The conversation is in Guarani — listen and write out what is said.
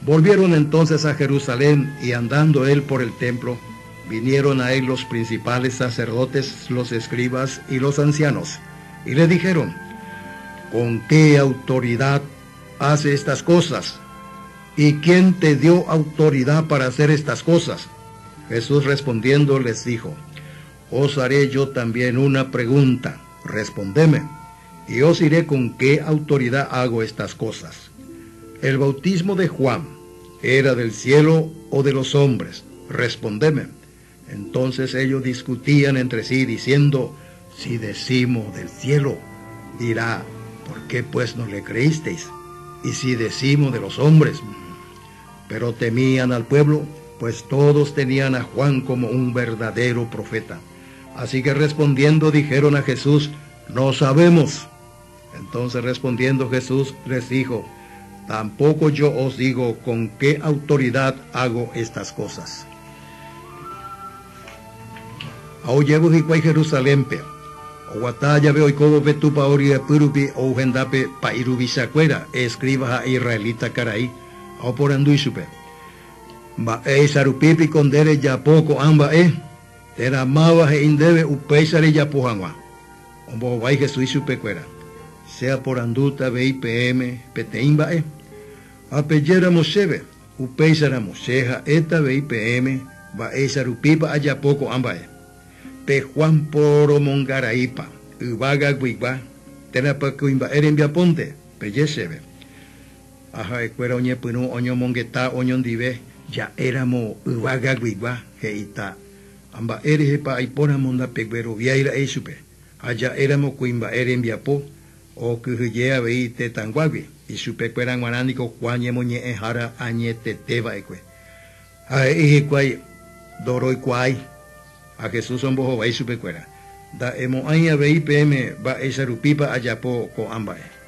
Volvieron entonces a Jerusalén y andando él por el templo, vinieron a él los principales sacerdotes, los escribas y los ancianos, y le dijeron, ¿con qué autoridad hace estas cosas? ¿Y quién te dio autoridad para hacer estas cosas? Jesús respondiendo les dijo, Os haré yo también una pregunta, respondeme, y os diré con qué autoridad hago estas cosas. El bautismo de Juan, ¿era del cielo o de los hombres? Respondeme. Entonces ellos discutían entre sí, diciendo, Si decimos del cielo, dirá, ¿por qué pues no le creísteis? Y si decimos de los hombres, pero temían al pueblo, pues todos tenían a Juan como un verdadero profeta. Así que respondiendo dijeron a Jesús, No sabemos. Entonces respondiendo Jesús les dijo, Tampoco yo os digo con qué autoridad hago estas cosas. Ha ojevy hikuái Jerusalénpe. Oguata jave oikóvo pe tupao ryepy rupi ou hendápe pa'i ruvichakuéra, escriba ha israelita karai, ha oporandu ichupe, Mba'éicha rupi piko nde rejapo ko'ã mba'e? Térã máva he'i ndéve upéicha rejapo hag̃ua? Ombohovái Jesús ichupekuéra, Che aporandúta avei peẽme peteĩ mba'e. Ha pejéramo chéve, upéicharamo che ha'éta avei peẽme mba'éicha rupípa ajapo ko'ã mba'e. Pe Juan poromongaraípa, yvága guigua, térãpa kuimba'e rembiapónte, peje chéve. Ha ha'ekuéra oñepyrũ oñomongeta oñondive, Ja'éramo yvága guigua, he'íta, Ha mba'e rehepa aipóramo ndapegueroviái ra'e ichupe, ha ja'éramo kuimba'e rembiapo, okyhyje avei tetãguágui, ichupekuéra g̃uarã niko Juan ñemoñe'ẽhára añetete va'ekue. Ha he'i hikuái, Ndoroikuaái. Ha Jesús ombohovái chupekuéra, Nda'emo'ãi avei peẽme mba'éicha rupípa ajapo ko'ã mba'e.